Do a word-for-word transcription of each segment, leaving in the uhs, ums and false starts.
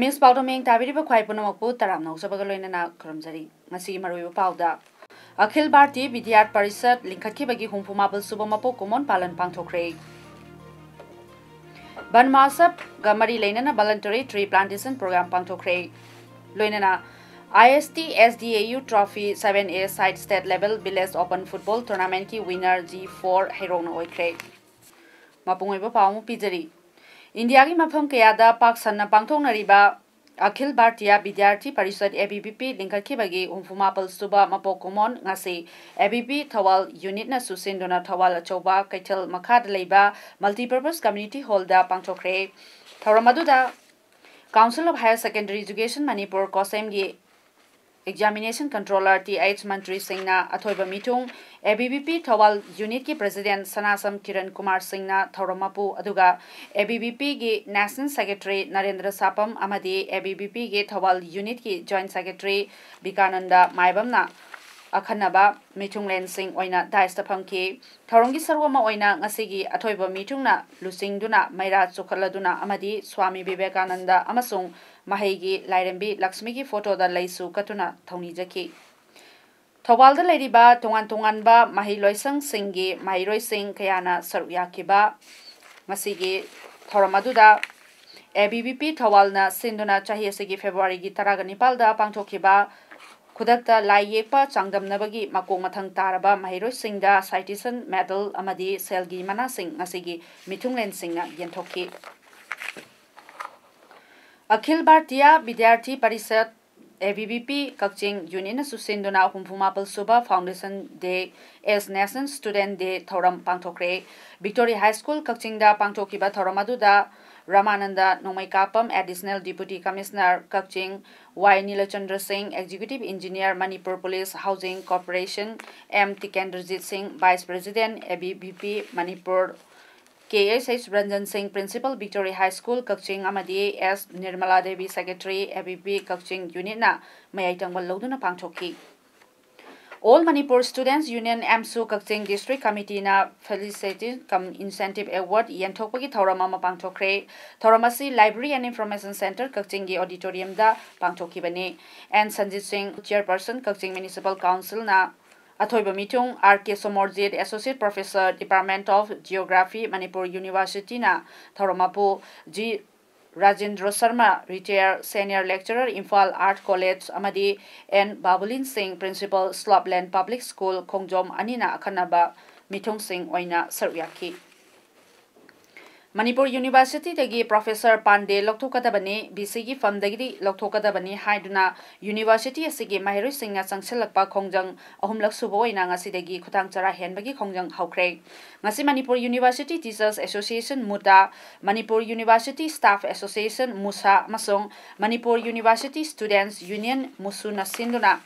Image ꯄꯥꯎꯗꯝ ꯌꯦꯡ ꯇꯥꯕꯤꯔꯤꯕ ꯈ꯭ꯋꯥꯏ ꯄꯨꯝꯅꯃꯛꯄꯨ ꯇꯔꯥꯝꯅ ꯑꯣꯛꯆꯕꯒ ꯂꯣꯏꯅꯅ ꯈꯨꯔꯨꯝꯖꯔꯤ꯫ ꯉꯁꯤꯒꯤ ꯃꯔꯨꯑꯣꯏꯕ ꯄꯥꯎꯗ, ꯑꯈꯤꯜ ꯚꯥꯔꯇꯤ ꯕꯤꯗ꯭ꯌꯥꯔꯊ ꯄꯔꯤꯁꯠ ꯂꯤꯡꯈꯠꯈꯤꯕꯒꯤ ꯍꯨꯝꯐꯨ ꯃꯥꯄꯜ ꯁꯨꯕ ꯃꯄꯣꯛ ꯀꯨꯝꯑꯣꯟ ꯄꯥꯂꯟ ꯄꯥꯡꯊꯣꯛꯈ꯭ꯔꯦ꯫ ꯕꯟ ꯃꯍꯣꯠꯁꯕꯒ ꯃꯔꯤ ꯂꯩꯅꯅ voluntary tree plantation program ꯄꯥꯡꯊꯣꯛꯈ꯭ꯔꯦ꯫ ꯂꯣꯏꯅꯅ ISTSDAU trophy seven A side state level village open football tournament ꯀꯤ winner G four ꯍꯩꯔꯣꯛꯅ ꯑꯣꯏꯈ꯭ꯔꯦ꯫ ꯃꯄꯨꯡ ꯑꯣꯏꯕ ꯄꯥꯎ ꯑꯃꯨꯛ ꯄꯤꯖꯔꯤ꯫ ꯏꯟꯗꯤꯌꯥꯒꯤ ꯃꯐꯝ ꯀꯌꯥꯗ ꯄꯥꯛ ꯁꯟꯅ ꯄꯥꯡꯊꯣꯛꯅꯔꯤꯕ ꯑꯈꯤꯜ ꯚꯥꯔꯇꯤꯌꯥ ꯕꯤꯗ꯭ꯌꯥꯔꯊꯤ ꯄꯔꯤꯁꯠ, ABVP, ꯂꯤꯡꯈꯠꯈꯤꯕꯒꯤ ꯍꯨꯝꯐꯨ ꯃꯥꯄꯜ ꯁꯨꯕ ꯃꯄꯣꯛ ꯀꯨꯝꯑꯣꯟ ꯉꯁꯤ ABVP ꯊꯧꯕꯥꯜ unit ꯅꯁꯨ ꯁꯤꯟꯗꯨꯅ ꯊꯧꯕꯥꯜ ꯑꯆꯧꯕ ꯀꯩꯊꯦꯜ ꯃꯈꯥꯗ ꯂꯩꯕ multipurpose community hall ꯗ ꯄꯥꯡꯊꯣꯛꯈ꯭ꯔꯦ꯫ ꯊꯧꯔꯝ ꯑꯗꯨꯗ Council of Higher Secondary Education Manipur, COHSEM ꯒꯤ examination controller Th ꯃꯟꯇ꯭ꯔꯤ ꯁꯤꯡꯅ ꯑꯊꯣꯏꯕ ꯃꯤꯊꯨꯡ, ABVP ꯊꯧꯕꯥꯜ unit ꯀꯤ president ꯁꯅꯥꯁꯝ ꯀꯤꯔꯟ ꯀꯨꯃꯥꯔ ꯁꯤꯡꯅ ꯊꯧꯔꯝ ꯃꯄꯨ, ꯑꯗꯨꯒ ABVP ꯒꯤ national secretary ꯅꯔꯦꯟꯗ꯭ꯔ ꯁꯥꯄꯝ ꯑꯃꯗꯤ ABVP ꯒꯤ ꯊꯧꯕꯥꯜ unit ꯀꯤ joint secretary ꯕꯤꯀꯥꯅꯟꯗ ꯃꯥꯏꯕꯝꯅ ꯑꯈꯟꯅꯕ ꯃꯤꯊꯨꯡꯂꯦꯟꯁꯤꯡ ꯑꯣꯏꯅ dais ꯇ ꯐꯝꯈꯤ꯫ ꯊꯧꯔꯝꯒꯤ ꯁꯔꯨꯛ ꯑꯃ ꯑꯣꯏꯅ ꯉꯁꯤꯒꯤ ꯑꯊꯣꯏꯕ ꯃꯤꯊꯨꯡꯅ ꯂꯨꯆꯤꯡꯗꯨꯅ ꯃꯩꯔꯥ ꯆꯨꯈꯠꯂꯗꯨꯅ ꯑꯃꯗꯤ ꯁ꯭ꯋꯥꯃꯤ ꯕꯤꯕꯦꯀꯥꯅꯟꯗ ꯑꯃꯁꯨꯡ ꯃꯍꯩꯒꯤ ꯂꯥꯏꯔꯦꯝꯕꯤ ꯂꯛꯁꯃꯤꯒꯤ photo ꯗ ꯂꯩꯁꯨ ꯀꯠꯇꯨꯅ ꯊꯧꯅꯤꯖꯈꯤ꯫ ꯊꯧꯕꯥꯜꯗ ꯂꯩꯔꯤꯕ ꯇꯣꯉꯥꯟ ꯇꯣꯉꯥꯟꯕ ꯃꯍꯩꯂꯣꯏꯁꯪꯁꯤꯡꯒꯤ ꯃꯍꯩꯔꯣꯏꯁꯤꯡ ꯀꯌꯥꯅ ꯁꯔꯨꯛ ꯌꯥꯈꯤꯕ ꯉꯁꯤꯒꯤ ꯊꯧꯔꯝ ꯑꯗꯨꯗ ABVP ꯊꯧꯕꯥꯜꯅ ꯁꯤꯟꯗꯨꯅ ꯆꯍꯤ ꯑꯁꯤꯒꯤ February ꯒꯤ ꯇꯔꯥꯒ ꯅꯤꯄꯥꯜꯗ ꯄꯥꯡꯊꯣꯛꯈꯤꯕ ꯈꯨꯗꯛꯇ ꯂꯥꯏ ꯌꯦꯛꯄ ꯆꯥꯡꯗꯝꯅꯕꯒꯤ ꯃꯀꯣꯛ ꯃꯊꯪ ꯇꯥꯔꯕ ꯃꯍꯩꯔꯣꯏꯁꯤꯡꯗ citation medal ꯑꯃꯗꯤ ꯁꯦꯜꯒꯤ ꯃꯅꯥꯁꯤꯡ ꯉꯁꯤꯒꯤ ꯃꯤꯊꯨꯡꯂꯦꯟꯁꯤꯡꯅ ꯌꯦꯟꯊꯣꯛꯈꯤ꯫ ꯑꯈꯤꯜ ꯚꯥꯔꯇꯤꯌꯥ ꯕꯤꯗ꯭ꯌꯥꯔꯊꯤ ꯄꯔꯤꯁꯠ, ABVP, ꯀꯛꯆꯤꯡ unit ꯅꯁꯨ ꯁꯤꯟꯗꯨꯅ ꯍꯨꯝꯐꯨ ꯃꯥꯄꯜ ꯁꯨꯕ foundation day as National Student Day ꯊꯧꯔꯝ ꯄꯥꯡꯊꯣꯛꯈ꯭ꯔꯦ꯫ Victory High School ꯀꯛꯆꯤꯡꯗ ꯄꯥꯡꯊꯣꯛꯈꯤꯕ ꯊꯧꯔꯝ ꯑꯗꯨꯗ ꯔꯥꯃꯥꯅꯟꯗ ꯅꯣꯡꯃꯩꯀꯥꯄꯝ, Additional Deputy Commissioner ꯀꯛꯆꯤꯡ, ꯋꯥꯏ ꯅꯤꯂꯆꯟꯗ꯭ꯔ ꯁꯤꯡ, Executive Engineer Manipur Police Housing Corporation, M Tikendrajit Singh, Vice President, A B V P Manipur, K S H Ranjan Singh, Principal, Victory High School Kakching, ꯑꯃꯗꯤ S Nirmala Devi, Secretary, A B V P Kakching Unitꯅ ꯃꯌꯥꯏ ꯇꯪꯕ ꯂꯧꯗꯨꯅ ꯄꯥꯡꯊꯣꯛꯈꯤ꯫ All Manipur Students Union, ꯑꯦꯝꯁꯨ, ꯀꯛꯆꯤꯡ District Committeeꯅ Felicitation cum Incentive Award ꯌꯦꯟꯊꯣꯛꯄꯒꯤ ꯊꯧꯔꯝ ꯑꯃ ꯄꯥꯡꯊꯣꯛꯈ꯭ꯔꯦ꯫ ꯊꯧꯔꯝ ꯑꯁꯤ Library and Information Centre ꯀꯛꯆꯤꯡꯒꯤ auditoriumꯗ ꯄꯥꯡꯊꯣꯛꯈꯤꯕꯅꯤ꯫ ꯑꯦꯟ ꯁꯟꯖꯤꯠ ꯁꯤꯡ, Chairperson, ꯀꯛꯆꯤꯡ Municipal Councilꯅ ꯑꯊꯣꯏꯕ ꯃꯤꯊꯨꯡ, R K Somorjit, Associate Professor, Department of Geography, Manipur Universityꯅ ꯊꯧꯔꯝ ꯃꯄꯨ, G Rajendra Sharma, Retired Senior Lecturer, Imphal Art College, ꯑꯃꯗꯤ N Babulin Singh, Principal, Slopeland Public School, ꯈꯣꯡꯖꯣꯝ ꯑꯅꯤꯅ ꯑꯈꯟꯅꯕ ꯃꯤꯊꯨꯡꯁꯤꯡ ꯑꯣꯏꯅ ꯁꯔꯨꯛ ꯌꯥꯈꯤ꯫ ꯃꯅꯤꯄꯨꯔ Universityꯗꯒꯤ Professor ꯄꯥꯟꯗꯦ ꯂꯧꯊꯣꯛꯀꯗꯕꯅꯤ, ꯚꯤ ꯁꯤꯒꯤ firmꯗꯒꯤꯗꯤ ꯂꯧꯊꯣꯛꯀꯗꯕꯅꯤ ꯍꯥꯏꯗꯨꯅ University ꯑꯁꯤꯒꯤ ꯃꯍꯩꯔꯣꯏꯁꯤꯡꯅ ꯆꯪꯁꯤꯜꯂꯛꯄ ꯈꯣꯡꯖꯪ ꯑꯍꯨꯝꯂꯛ ꯁꯨꯕ ꯑꯣꯏꯅ ꯉꯁꯤꯗꯒꯤ ꯈꯨꯊꯥꯡ ꯆꯔꯥ ꯍꯦꯟꯕꯒꯤ ꯈꯣꯡꯖꯪ ꯍꯧꯈ꯭ꯔꯦ꯫ ꯉꯁꯤ Manipur University Teachers Association, ꯃꯨꯇꯥ, Manipur University Staff Association, Musa, ꯑꯃꯁꯨꯡ ꯃꯅꯤꯄꯨꯔ University Students Union, ꯃꯨꯁꯨꯅ ꯁꯤꯟꯗꯨꯅ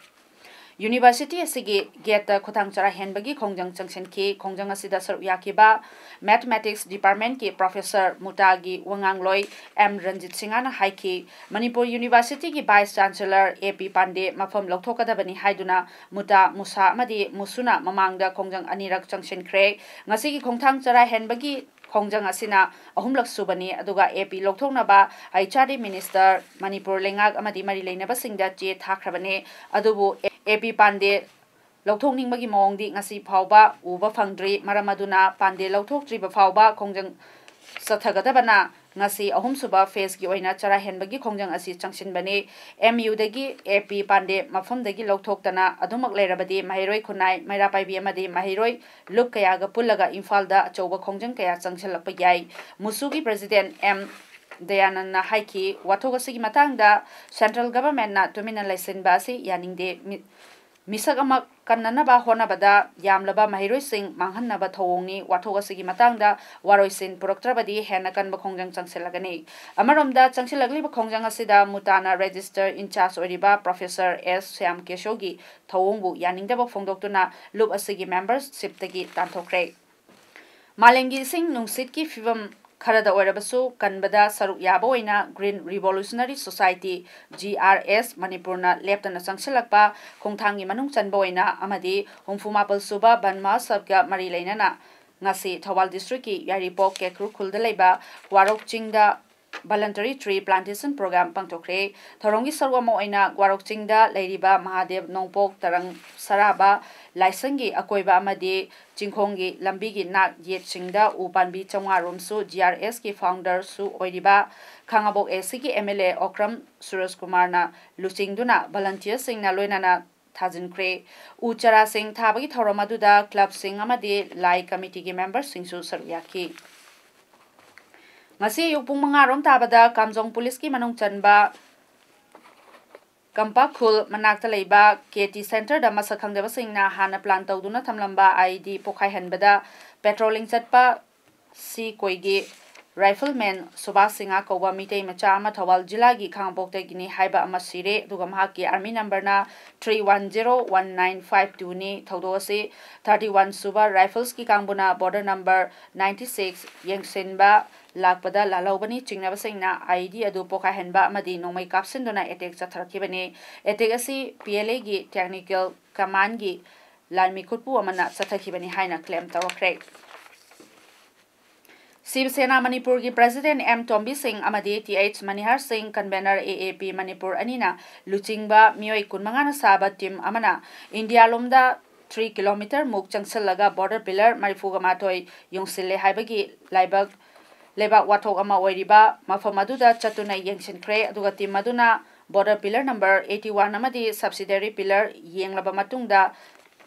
University ꯑꯁꯤꯒꯤ gateꯇ ꯈꯨꯊꯥꯡ ꯆꯔꯥ ꯍꯦꯟꯕꯒꯤ ꯈꯣꯡꯖꯪ ꯆꯪꯁꯤꯟꯈꯤ꯫ ꯈꯣꯡꯖꯪ ꯑꯁꯤꯗ ꯁꯔꯨꯛ ꯌꯥꯈꯤꯕ Mathematics Departmentꯀꯤ Professor ꯃꯨꯇꯥꯒꯤ ꯋꯥꯉꯥꯡꯂꯣꯏ ꯑꯦꯝ ꯔꯟꯖꯤꯠ ꯁꯤꯡꯍꯅ ꯍꯥꯏꯈꯤ, ꯃꯅꯤꯄꯨꯔ Universityꯒꯤ Vice Chancellor ꯑꯦ ꯄꯤ ꯄꯥꯟꯗꯦ ꯃꯐꯝ ꯂꯧꯊꯣꯛꯀꯗꯕꯅꯤ ꯍꯥꯏꯗꯨꯅ ꯃꯨꯇꯥ, ꯃꯨꯁꯥ ꯑꯃꯗꯤ ꯃꯨꯁꯨꯅ ꯃꯃꯥꯡꯗ ꯈꯣꯡꯖꯪ ꯑꯅꯤꯔꯛ ꯆꯪꯁꯤꯟꯈ꯭ꯔꯦ꯫ ꯉꯁꯤꯒꯤ ꯈꯣꯡꯊꯥꯡ ꯆꯔꯥ ꯍꯦꯟꯕꯒꯤ ꯈꯣꯡꯖꯪ ꯑꯁꯤꯅ ꯑꯍꯨꯝꯂꯛ ꯁꯨꯕꯅꯤ, ꯑꯗꯨꯒ ꯑꯦ ꯄꯤ ꯂꯧꯊꯣꯛꯅꯕ H R D Minister, Manipur ꯂꯩꯉꯥꯛ ꯑꯃꯗꯤ ꯃꯔꯤ ꯂꯩꯅꯕꯁꯤꯡꯗ ꯆꯦ ꯊꯥꯈ꯭ꯔꯕꯅꯤ꯫ ꯑꯗꯨꯕꯨ ꯑꯦ ꯄꯤ ꯄꯥꯟꯗꯦ ꯂꯧꯊꯣꯛꯅꯤꯡꯕꯒꯤ ꯃꯑꯣꯡꯗꯤ ꯉꯁꯤ ꯐꯥꯎꯕ ꯎꯕ ꯐꯪꯗ꯭ꯔꯤ꯫ ꯃꯔꯝ ꯑꯗꯨꯅ ꯄꯥꯟꯗꯦ ꯂꯧꯊꯣꯛꯇ꯭ꯔꯤꯕ ꯐꯥꯎꯕ ꯈꯣꯡꯖꯪ ꯆꯠꯊꯒꯗꯕꯅ ꯉꯁꯤ ꯑꯍꯨꯝꯁꯨꯕ phaseꯀꯤ ꯑꯣꯏꯅ ꯆꯔꯥ ꯍꯦꯟꯕꯒꯤ ꯈꯣꯡꯖꯪ ꯑꯁꯤ ꯆꯪꯁꯤꯟꯕꯅꯤ꯫ ꯑꯦꯝ ꯌꯨꯗꯒꯤ ꯑꯦ ꯄꯤ ꯄꯥꯟꯗꯦ ꯃꯐꯝꯗꯒꯤ ꯂꯧꯊꯣꯛꯇꯅ ꯑꯗꯨꯃꯛ ꯂꯩꯔꯕꯗꯤ ꯃꯍꯩꯔꯣꯏ ꯈꯨꯟꯅꯥꯏ, ꯃꯩꯔꯥ ꯄꯥꯏꯕꯤ ꯑꯃꯗꯤ ꯃꯍꯩꯔꯣꯏ ꯂꯨꯞ ꯀꯌꯥꯒ ꯄꯨꯜꯂꯒ ꯏꯝꯐꯥꯜꯗ ꯑꯆꯧꯕ ꯈꯣꯡꯖꯪ ꯀꯌꯥ ꯆꯪꯁꯤꯜꯂꯛꯄ ꯌꯥꯏ꯫ ꯃꯨꯁꯨꯒꯤ President ꯑꯦꯝ ꯗꯌꯥꯅꯟꯗꯅ ꯍꯥꯏꯈꯤ, ꯋꯥꯊꯣꯛ ꯑꯁꯤꯒꯤ ꯃꯇꯥꯡꯗ Central Governmentꯅ ꯇꯨꯃꯤꯟꯅ ꯂꯩꯁꯤꯟꯕ ꯑꯁꯤ ꯌꯥꯅꯤꯡꯗꯦ꯫ ꯃꯤ-, ꯃꯤꯁꯛ ꯑꯃ ꯀꯟꯅꯅꯕ ꯍꯣꯠꯅꯕꯗ ꯌꯥꯝꯂꯕ ꯃꯍꯩꯔꯣꯏꯁꯤꯡ ꯃꯥꯡꯍꯟꯅꯕ ꯊꯧꯑꯣꯡꯅꯤ꯫ ꯋꯥꯊꯣꯛ ꯑꯁꯤꯒꯤ ꯃꯇꯥꯡꯗ ꯋꯥꯔꯣꯏꯁꯤꯟ ꯄꯨꯔꯛꯇ꯭ꯔꯕꯗꯤ ꯍꯦꯟꯅ ꯀꯟꯕ ꯈꯣꯡꯖꯪ ꯆꯪꯁꯤꯜꯂꯒꯅꯤ꯫ ꯑꯃꯔꯣꯝꯗ, ꯆꯪꯁꯤꯜꯂꯛꯂꯤꯕ ꯈꯣꯡꯖꯪ ꯑꯁꯤꯗ ꯃꯨꯇꯥꯅ register in charge ꯑꯣꯏꯔꯤꯕ Professor S ꯁ꯭ꯌꯥꯝ ꯀꯦꯁꯣꯒꯤ ꯊꯧꯑꯣꯡꯕꯨ ꯌꯥꯅꯤꯡꯗꯕ ꯐꯣꯡꯗꯣꯛꯇꯨꯅ ꯂꯨꯞ ꯑꯁꯤꯒꯤ membershipꯇꯒꯤ ꯇꯥꯟꯊꯣꯛꯈ꯭ꯔꯦ꯫ ꯃꯥꯂꯦꯝꯒꯤ ꯏꯁꯤꯡ ꯅꯨꯡꯁꯤꯠꯀꯤ ꯐꯤꯕꯝ ꯈꯔꯗ ꯑꯣꯏꯔꯕꯁꯨ ꯀꯟꯕꯗ ꯁꯔꯨꯛ ꯌꯥꯕ ꯑꯣꯏꯅ Green Revolutionary Society, G R S, ꯃꯅꯤꯄꯨꯔꯅ ꯂꯦꯞꯇꯅ ꯆꯪꯁꯤꯜꯂꯛꯄ ꯈꯣꯡꯊꯥꯡꯒꯤ ꯃꯅꯨꯡ ꯆꯟꯕ ꯑꯣꯏꯅ ꯑꯃꯗꯤ ꯍꯨꯝꯐꯨ ꯃꯥꯄꯜ ꯁꯨꯕ ꯕꯟ ꯃꯍꯣꯠꯁꯕꯒ ꯃꯔꯤ ꯂꯩꯅꯅ ꯉꯁꯤ ꯊꯧꯕꯥꯜ districtꯀꯤ ꯌꯥꯏꯔꯤꯄꯣꯛ ꯀꯦꯀ꯭ꯔꯨ ꯈꯨꯜꯗ ꯂꯩꯕ ꯋꯥꯔꯣꯛ ꯆꯤꯡꯗ voluntary tree plantation program ꯄꯥꯡꯊꯣꯛꯈ꯭ꯔꯦ꯫ ꯊꯧꯔꯝꯒꯤ ꯁꯔꯨꯛ ꯑꯃ ꯑꯣꯏꯅ ꯋꯥꯔꯣꯛ ꯆꯤꯡꯗ ꯂꯩꯔꯤꯕ ꯃꯍꯥꯗꯦꯕ ꯅꯣꯡꯄꯣꯛ ꯇꯔꯪ ꯁꯔꯥꯕ ꯂꯥꯏꯁꯪꯒꯤ ꯑꯀꯣꯏꯕ ꯑꯃꯗꯤ ꯆꯤꯡꯈꯣꯡꯒꯤ ꯂꯝꯕꯤꯒꯤ ꯅꯥꯛ ꯌꯦꯠꯁꯤꯡꯗ ꯎ ꯄꯥꯝꯕꯤ ꯆꯥꯝꯃꯉꯥ ꯔꯣꯝꯁꯨ ꯖꯤ ꯑꯥꯔ ꯑꯦꯁꯀꯤ founderꯁꯨ ꯑꯣꯏꯔꯤꯕ ꯈꯥꯉꯕꯣꯛ ꯑꯦꯁꯤꯒꯤ ꯑꯦꯝ ꯑꯦꯜ ꯑꯦ ꯑꯣꯀ꯭ꯔꯝ ꯁꯨꯔꯖ ꯀꯨꯃꯥꯔꯅ ꯂꯨꯆꯤꯡꯗꯨꯅ volunteerꯁꯤꯡꯅ ꯂꯣꯏꯅꯅ ꯊꯥꯖꯤꯟꯈ꯭ꯔꯦ꯫ ꯎ ꯆꯥꯔꯥꯁꯤꯡ ꯊꯥꯕꯒꯤ ꯊꯧꯔꯝ ꯑꯗꯨꯗ clubꯁꯤꯡ ꯑꯃꯗꯤ ꯂꯥꯏ committeeꯒꯤ memberꯁꯤꯡꯁꯨ ꯁꯔꯨꯛ ꯌꯥꯈꯤ꯫ ꯉꯁꯤ ꯑꯌꯨꯛ ꯄꯨꯡ ꯃꯉꯥ ꯔꯣꯝ ꯇꯥꯕꯗ ꯀꯥꯝꯖꯣꯡ ꯄꯨꯂꯤꯁꯀꯤ ꯃꯅꯨꯡ ꯆꯟꯕ ꯀꯝꯄꯥꯈꯨꯜ ꯃꯅꯥꯛꯇ ꯂꯩꯕ ꯀꯦ ꯇꯤ centreꯗ ꯃꯁꯛ ꯈꯪꯗꯕꯁꯤꯡꯅ ꯍꯥꯟꯅ plan ꯇꯧꯗꯨꯅ ꯊꯝꯂꯝꯕ ꯑꯥꯏ ꯏ ꯗꯤ ꯄꯣꯈꯥꯏꯍꯟꯕꯗ patrolling ꯆꯠꯄ ꯁꯤ ꯀꯣꯏꯒꯤ rifleman ꯁꯨꯕꯥꯁ ꯁꯤꯡꯍ ꯀꯧꯕ ꯃꯤꯇꯩ ꯃꯆꯥ ꯑꯃ ꯊꯧꯕꯥꯜ ꯖꯤꯂꯥꯒꯤ ꯈꯥꯉꯕꯣꯛꯇꯒꯤꯅꯤ ꯍꯥꯏꯕ ꯑꯃ ꯁꯤꯔꯦ, ꯑꯗꯨꯒ ꯃꯍꯥꯛꯀꯤ army numberꯅ three one zero one nine five twoꯅꯤ꯫ ꯊꯧꯗꯣꯛ ꯑꯁꯤ thirty one ꯁꯨꯕ riflesꯀꯤ ꯀꯥꯡꯕꯨꯅ border number ninety six ꯌꯦꯡꯁꯤꯟꯕ ꯂꯥꯛꯄꯗ ꯂꯥꯜꯍꯧꯕꯅꯤ꯫ ꯆꯤꯡꯅꯕꯁꯤꯡꯅ ꯑꯥꯏ ꯏ ꯗꯤ ꯑꯗꯨ ꯄꯣꯈꯥꯏꯍꯟꯕ ꯑꯃꯗꯤ ꯅꯣꯡꯃꯩ ꯀꯥꯞꯁꯤꯟꯗꯨꯅ attack ꯆꯠꯊꯔꯛꯈꯤꯕꯅꯤ꯫ Attack ꯑꯁꯤ ꯄꯤ ꯑꯦꯜ ꯑꯦꯒꯤ technical commandꯒꯤ ꯂꯥꯟꯃꯤ ꯈꯨꯠꯄꯨ ꯑꯃꯅ ꯆꯠꯊꯈꯤꯕꯅꯤ ꯍꯥꯏꯅ claim ꯇꯧꯔꯛꯈ꯭ꯔꯦ꯫ ꯁꯤꯕ ꯁꯦꯅꯥ ꯃꯅꯤꯄꯨꯔꯒꯤ president ꯑꯦꯝ ꯇꯣꯝꯕꯤ ꯁꯤꯡ ꯑꯃꯗꯤ ꯇꯤ ꯑꯩꯆ ꯃꯅꯤꯍꯥꯔ ꯁꯤꯡ, convener ꯑꯦ ꯑꯦ ꯄꯤ ꯃꯅꯤꯄꯨꯔ ꯑꯅꯤꯅ ꯂꯨꯆꯤꯡꯕ ꯃꯤꯑꯣꯏ ꯀꯨꯟꯃꯉꯥꯅ ꯁꯥꯕ team ꯑꯃꯅ ꯏꯟꯗꯤꯌꯥ ꯂꯣꯝꯗ three kilometre ꯃꯨꯛ ꯆꯪꯁꯤꯜꯂꯒ border pillar ꯃꯔꯤꯐꯨꯒ ꯃꯥꯊꯣꯏ ꯌꯨꯡꯁꯤꯜꯂꯦ ꯍꯥꯏꯕꯒꯤ ꯂꯥꯏꯕꯛ, ꯂꯩꯕꯥꯛ ꯋꯥꯊꯣꯛ ꯑꯃ ꯑꯣꯏꯔꯤꯕ ꯃꯐꯝ ꯑꯗꯨꯗ ꯆꯠꯇꯨꯅ ꯌꯦꯡꯁꯤꯟꯈ꯭ꯔꯦ꯫ ꯑꯗꯨꯒ team ꯑꯗꯨꯅ border pillar number eighty one ꯑꯃꯗꯤ subsidiary pillar ꯌꯦꯡꯂꯕ ꯃꯇꯨꯡꯗ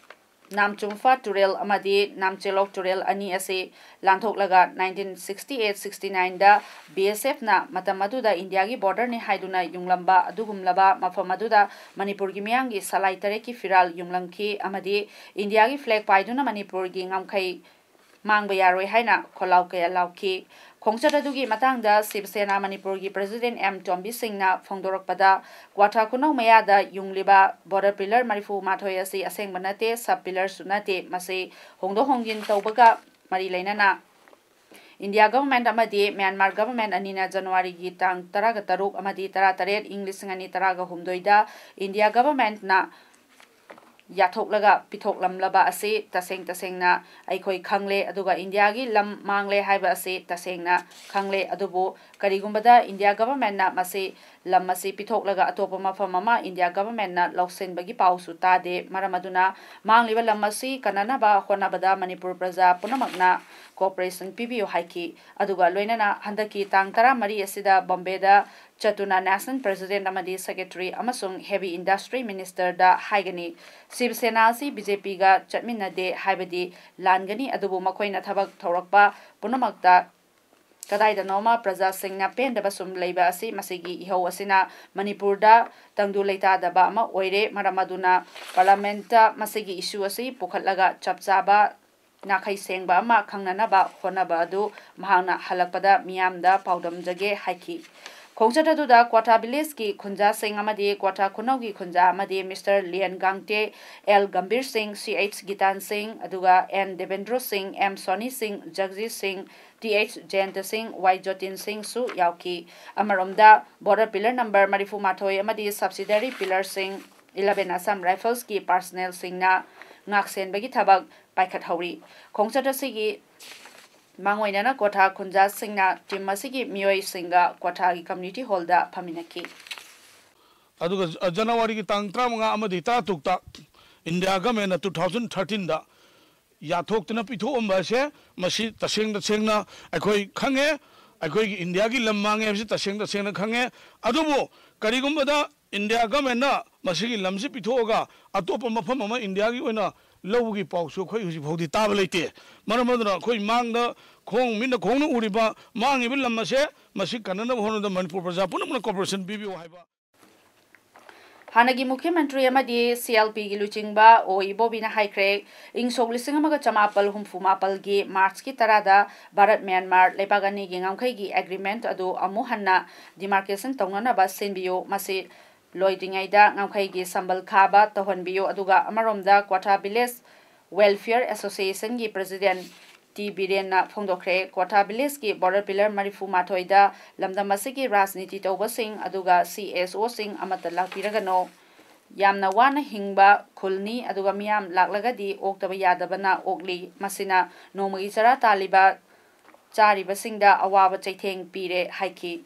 ꯅꯥꯝꯆꯨꯝꯐꯥ ꯇꯨꯔꯦꯜ ꯑꯃꯗꯤ ꯅꯥꯝꯆꯦꯂꯣꯛ ꯇꯨꯔꯦꯜ ꯑꯅꯤ ꯑꯁꯤ ꯂꯥꯟꯊꯣꯛꯂꯒ nineteen sixty eight sixty nine ꯗ B S F ꯅ ꯃꯇꯝ ꯑꯗꯨꯗ ꯏꯟꯗꯤꯌꯥꯒꯤ border ꯅꯤ ꯍꯥꯏꯗꯨꯅ ꯌꯨꯡꯂꯝꯕ ꯑꯗꯨꯒꯨꯝꯂꯕ ꯃꯐꯝ ꯑꯗꯨꯗ ꯃꯅꯤꯄꯨꯔꯒꯤ ꯃꯤꯌꯥꯝꯒꯤ ꯁꯂꯥꯏ ꯇꯔꯦꯠꯀꯤ ꯐꯤꯔꯥꯜ ꯌꯨꯡꯂꯝꯈꯤ ꯑꯃꯗꯤ ꯏꯟꯗꯤꯌꯥꯒꯤ flag ꯄꯥꯏꯗꯨꯅ ꯃꯅꯤꯄꯨꯔꯒꯤ ꯉꯝꯈꯩ ꯃꯥꯡꯕ ꯌꯥꯔꯣꯏ ꯍꯥꯏꯅ ꯈꯣꯜꯂꯥꯎ ꯀꯌꯥ ꯂꯥꯎꯈꯤ꯫ ꯈꯣꯡꯆꯠ ꯑꯗꯨꯒꯤ ꯃꯇꯥꯡꯗ ꯁꯤꯕ ꯁꯦꯅꯥ ꯃꯅꯤꯄꯨꯔꯒꯤ president M ꯇꯣꯝꯕꯤ ꯁꯤꯡꯅ ꯐꯣꯡꯗꯣꯔꯛꯄꯗ, ꯀ꯭ꯋꯥꯊꯥ ꯈꯨꯅꯧ ꯃꯌꯥꯗ ꯌꯨꯡꯂꯤꯕ border pillar ꯃꯔꯤꯐꯨ ꯃꯥꯊꯣꯏ ꯑꯁꯤ ꯑꯁꯦꯡꯕ ꯅꯠꯇꯦ, sub pillar ꯁꯨ ꯅꯠꯇꯦ, ꯃꯁꯤ ꯍꯣꯡꯗꯣꯛ ꯍꯣꯡꯖꯤꯟ ꯇꯧꯕꯒ ꯃꯔꯤ ꯂꯩꯅꯅ ꯏꯟꯗꯤꯌꯥ government ꯑꯃꯗꯤ ꯃ꯭ꯌꯥꯟꯃꯥꯔ government ꯑꯅꯤꯅ ꯖꯅꯋꯥꯔꯤꯒꯤ ꯇꯥꯡ ꯇꯔꯥꯒ ꯇꯔꯨꯛ ꯑꯃꯗꯤ ꯇꯔꯥ ꯇꯔꯦꯠ, ꯏꯪ ꯂꯤꯁꯤꯡ ꯑꯅꯤ ꯇꯔꯥꯒ ꯍꯨꯝꯗꯣꯏꯗ ꯏꯟꯗꯤꯌꯥ government ꯅ ꯌꯥꯊꯣꯛꯂꯒ ꯄꯤꯊꯣꯛꯂꯝꯂꯕ ꯑꯁꯤ ꯇꯁꯦꯡ ꯇꯁꯦꯡꯅ ꯑꯩꯈꯣꯏ ꯈꯪꯂꯦ, ꯑꯗꯨꯒ ꯏꯟꯗꯤꯌꯥꯒꯤ ꯂꯝ ꯃꯥꯡꯂꯦ ꯍꯥꯏꯕ ꯑꯁꯤ ꯇꯁꯦꯡꯅ ꯈꯪꯂꯦ꯫ ꯑꯗꯨꯕꯨ ꯀꯔꯤꯒꯨꯝꯕꯗ ꯏꯟꯗꯤꯌꯥ government ꯅ ꯃꯁꯤ, ꯂꯝ ꯑꯁꯤ ꯄꯤꯊꯣꯛꯂꯒ ꯑꯇꯣꯞꯄ ꯃꯐꯝ ꯑꯃ ꯏꯟꯗꯤꯌꯥ government ꯅ ꯂꯧꯁꯤꯟꯕꯒꯤ ꯄꯥꯎꯁꯨ ꯇꯥꯗꯦ꯫ ꯃꯔꯝ ꯑꯗꯨꯅ ꯃꯥꯡꯂꯤꯕ ꯂꯝ ꯑꯁꯤ ꯀꯟꯅꯅꯕ ꯍꯣꯠꯅꯕꯗ ꯃꯅꯤꯄꯨꯔ ꯄ꯭ꯔꯖꯥ ꯄꯨꯝꯅꯃꯛꯅ cooperation ꯄꯤꯕꯤꯌꯨ ꯍꯥꯏꯈꯤ꯫ ꯑꯗꯨꯒ ꯂꯣꯏꯅꯅ ꯍꯟꯗꯛꯀꯤ ꯇꯥꯡ ꯇꯔꯥꯃꯔꯤ ꯑꯁꯤꯗ ꯕꯣꯝꯕꯦꯗ ꯆꯠꯇꯨꯅ national president ꯑꯃꯗꯤ secretary ꯑꯃꯁꯨꯡ heavy industry minister ꯗ ꯍꯥꯏꯒꯅꯤ꯫ ꯁꯤꯕ ꯁꯦꯅꯥ ꯑꯁꯤ B J P ꯒ ꯆꯠꯃꯤꯟꯅꯗꯦ ꯍꯥꯏꯕꯗꯤ ꯂꯥꯟꯒꯅꯤ, ꯑꯗꯨꯕꯨ ꯃꯈꯣꯏꯅ ꯊꯕꯛ ꯊꯧꯔꯛꯄ ꯄꯨꯝꯅꯃꯛꯇ ꯀꯗꯥꯏꯗꯅꯣꯃ ꯄ꯭ꯔꯖꯥꯁꯤꯡꯅ ꯄꯦꯟꯗꯕ ꯁꯨꯝ ꯂꯩꯕ ꯑꯁꯤ ꯃꯁꯤꯒꯤ ꯏꯍꯧ ꯑꯁꯤꯅ ꯃꯅꯤꯄꯨꯔꯗ ꯇꯪꯗꯨ ꯂꯩꯇꯥꯗꯕ ꯑꯃ ꯑꯣꯏꯔꯦ꯫ ꯃꯔꯝ ꯑꯗꯨꯅ parliament ꯇ ꯃꯁꯤꯒꯤ issue ꯑꯁꯤ ꯄꯨꯈꯠꯂꯒ ꯆꯞ ꯆꯥꯕ ꯅꯥꯈꯩ ꯁꯦꯡꯕ ꯑꯃ ꯈꯪꯅꯅꯕ ꯍꯣꯠꯅꯕ ꯑꯗꯨ ꯃꯍꯥꯛꯅ ꯍꯜꯂꯛꯄꯗ ꯃꯤꯌꯥꯝꯗ ꯄꯥꯎꯗꯝꯖꯒꯦ ꯍꯥꯏꯈꯤ꯫ ꯈꯣꯡꯆꯠ ꯑꯗꯨꯗ ꯀ꯭ꯋꯥꯊꯥ village ꯀꯤ ꯈꯨꯟꯖꯥꯁꯤꯡ ꯑꯃꯗꯤ ꯀ꯭ꯋꯥꯊꯥ ꯈꯨꯅꯧꯒꯤ ꯈꯨꯟꯖꯥ ꯑꯃꯗꯤ Mister ꯂꯤꯌꯟ ꯒꯥꯡꯇꯦ, L ꯒꯝꯚꯤꯔ ꯁꯤꯡ, C H ꯒꯤꯇꯥꯟ ꯁꯤꯡ, ꯑꯗꯨꯒ N ꯗꯦꯕꯦꯟꯗ꯭ꯔꯣ ꯁꯤꯡ, M ꯁꯣꯅꯤ ꯁꯤꯡ, ꯖꯒꯖꯤꯠ ꯁꯤꯡ, T H ꯖꯌꯟꯇ ꯁꯤꯡ, Y ꯖꯣꯇꯤꯟ ꯁꯤꯡꯁꯨ ꯌꯥꯎꯈꯤ꯫ ꯑꯃꯔꯣꯝꯗ border pillar number ꯃꯔꯤꯐꯨ ꯃꯥꯊꯣꯏ ꯑꯃꯗꯤ subsidiary pillar ꯁꯤꯡ eleven Assam Rifles ꯀꯤ personnel ꯁꯤꯡꯅ ꯉꯥꯛꯁꯦꯟꯕꯒꯤ ꯊꯕꯛ ꯄꯥꯏꯈꯠꯍꯧꯔꯤ꯫ ꯈꯣꯡꯆꯠ ꯑꯁꯤꯒꯤ ꯃꯥꯡꯑꯣꯏꯅꯅ ꯀ꯭ꯋꯥꯊꯥ ꯈꯨꯟꯖꯥꯁꯤꯡꯅ team ꯑꯁꯤꯒꯤ ꯃꯤꯑꯣꯏꯁꯤꯡꯒ ꯀ꯭ꯋꯥꯊꯥꯒꯤ community hall ꯗ ꯐꯝꯃꯤꯟꯅꯈꯤ꯫ ꯑꯗꯨꯒ ꯖ-, ꯖꯅꯋꯥꯔꯤꯒꯤ ꯇꯥꯡ ꯇꯔꯥꯃꯉꯥ ꯑꯃꯗꯤ ꯇꯔꯥꯇꯔꯨꯛꯇ ꯏꯟꯗꯤꯌꯥ government ꯅ two thousand thirteen ꯗ ꯌꯥꯊꯣꯛꯇꯨꯅ ꯄꯤꯊꯣꯛꯑꯝꯕ ꯑꯁꯦ, ꯃꯁꯤ ꯇꯁꯦꯡ ꯇꯁꯦꯡꯅ ꯑꯩꯈꯣꯏ ꯈꯪꯉꯦ꯫ ꯑꯩꯈꯣꯏꯒꯤ ꯏꯟꯗꯤꯌꯥꯒꯤ ꯂꯝ ꯃꯥꯡꯉꯦ ꯍꯥꯏꯕꯁꯤ ꯇꯁꯦꯡ ꯇꯁꯦꯡꯅ ꯈꯪꯉꯦ꯫ ꯑꯗꯨꯕꯨ ꯀꯔꯤꯒꯨꯝꯕꯗ ꯏꯟꯗꯤꯌꯥ government ꯅ ꯃꯁꯤꯒꯤ ꯂꯝꯁꯤ ꯄꯤꯊꯣꯛꯑꯒ ꯑꯇꯣꯞꯄ ꯃꯐꯝ ꯑꯃ ꯏꯟꯗꯤꯌꯥꯒꯤ ꯑꯣꯏꯅ ꯂꯧꯒꯤ ꯄꯥꯎꯁꯨ ꯑꯩꯈꯣꯏ ꯍꯧꯖꯤꯛ ꯐꯥꯎꯗꯤ ꯇꯥꯕ ꯂꯩꯇꯦ꯫ ꯃꯔꯝ ꯑꯗꯨꯅ ꯑꯩꯈꯣꯏ ꯃꯥꯡꯗ ꯈꯣꯡ ꯃꯤꯠꯅ ꯈꯣꯡꯅ ꯎꯔꯤꯕ ꯃꯥꯡꯉꯤꯕ ꯂꯝ ꯑꯁꯦ, ꯃꯁꯤ ꯀꯟꯅꯅꯕ ꯍꯣꯠꯅꯕꯗ ꯃꯅꯤꯄꯨꯔ ꯄ꯭ꯔꯖꯥ ꯄꯨꯝꯅꯃꯛꯅ cooperation ꯄꯤꯕꯤꯌꯨ ꯍꯥꯏꯕ꯫ ꯍꯥꯟꯅꯒꯤ ꯃꯨꯈ꯭ꯌ ꯃꯟꯇ꯭ꯔꯤ ꯑꯃꯗꯤ CLPꯒꯤ ꯂꯨꯆꯤꯡꯕ ꯑꯣ ꯏꯕꯣꯕꯤꯅ ꯍꯥꯏꯈ꯭ꯔꯦ, ꯏꯪ ꯁꯣꯛ ꯂꯤꯁꯤꯡ ꯑꯃꯒ ꯆꯃꯥꯄꯜ ꯍꯨꯝꯐꯨ ꯃꯥꯄꯜꯒꯤ ꯃꯥꯔꯆꯀꯤ ꯇꯔꯥꯗ ꯚꯥꯔꯠ ꯃ꯭ꯌꯥꯟꯃꯥꯔ ꯂꯩꯕꯥꯛ ꯑꯅꯤꯒꯤ ꯉꯝꯈꯩꯒꯤ agreement ꯑꯗꯨ ꯑꯃꯨꯛ ꯍꯟꯅ demarcation ꯇꯧꯅꯅꯕ ꯁꯤꯟꯕꯤꯌꯨ꯫ ꯃꯁꯤ ꯂꯣꯏꯗ꯭ꯔꯤꯉꯩꯗ ꯉꯝꯈꯩꯒꯤ ꯁꯝꯕꯜ ꯈꯥꯕ ꯇꯧꯍꯟꯕꯤꯌꯨ꯫ ꯑꯗꯨꯒ ꯑꯃꯔꯣꯝꯗ ꯀ꯭ꯋꯥꯊꯥ ꯚꯤꯂꯦꯖ Welfare Associationꯒꯤ president ꯇꯤ ꯕꯤꯔꯦꯟꯅ ꯐꯣꯡꯗꯣꯛꯈ꯭ꯔꯦ, ꯀ꯭ꯋꯥꯊꯥ ꯚꯤꯂꯦꯖꯀꯤ border pillar ꯃꯔꯤꯐꯨ ꯃꯥꯊꯣꯏꯗ ꯂꯝꯗꯝ ꯑꯁꯤꯒꯤ ꯔꯥꯖꯅꯤꯇꯤ ꯇꯧꯕꯁꯤꯡ ꯑꯗꯨꯒ CSOꯁꯤꯡ ꯑꯃꯠꯇ ꯂꯥꯛꯄꯤꯔꯒꯅꯨ꯫ ꯌꯥꯝꯅ ꯋꯥꯅ ꯍꯤꯡꯕ ꯈꯨꯜꯅꯤ, ꯑꯗꯨꯒ ꯃꯤꯌꯥꯝ ꯂꯥꯛꯂꯒꯗꯤ ꯑꯣꯛꯇꯕ ꯌꯥꯗꯕꯅ ꯑꯣꯛꯂꯤ꯫ ꯃꯁꯤꯅ ꯅꯣꯡꯃꯒꯤ ꯆꯔꯥ ꯇꯥꯜꯂꯤꯕ, ꯆꯥꯔꯤꯕꯁꯤꯡꯗ ꯑꯋꯥꯕ ꯆꯩꯊꯦꯡ ꯄꯤꯔꯦ ꯍꯥꯏꯈꯤ꯫